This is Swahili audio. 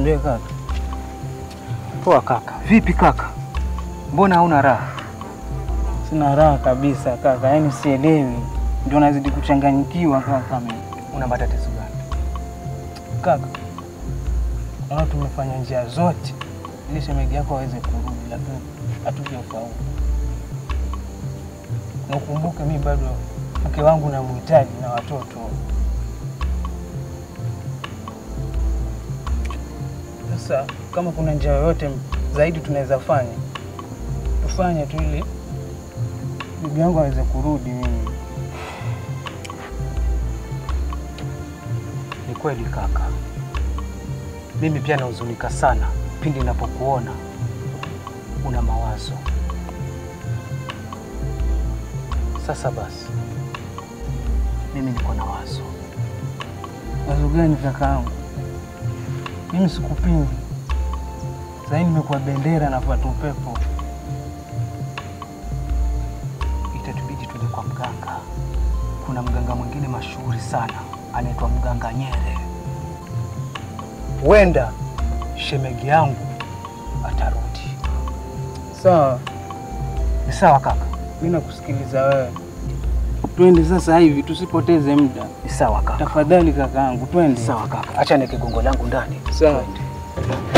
Niambie kaka. Poa kaka. Vipi kaka? Mbona hauna raha? Sina raha kabisa kaka, yaani sielewi. Ndio nazidi kuchanganyikiwa kaka mimi. Una matatizo gani? Kaka, naona tumefanya njia zote ili shemeji yako aweze kurudi, lakini hatujafaulu. Na ukumbuke mimi bado mke wangu namhitaji na watoto. Sasa kama kuna njia yoyote zaidi tunaweza fanya, tufanye tu ili bibi yangu aweze kurudi mimi. Ni kweli kaka. Mimi pia nahuzunika sana pindi ninapokuona una mawazo. Sasa basi, mimi niko na wazo. Wazo gani kakaangu? Mimi sikupingi. Sasa nimekuwa bendera na fuata upepo. Itatubidi tuende kwa mganga. Kuna mganga mwingine mashuhuri sana, anaitwa Mganga Nyere. Huenda shemegi yangu atarudi. Sawa. Ni sawa kaka. Mimi nakusikiliza wewe. Twende sasa hivi tusipoteze muda. Ni sawa kaka. Tafadhali kakaangu, twende. Sawa kaka. Acha niweke gongo langu ndani. Sawa. Twende.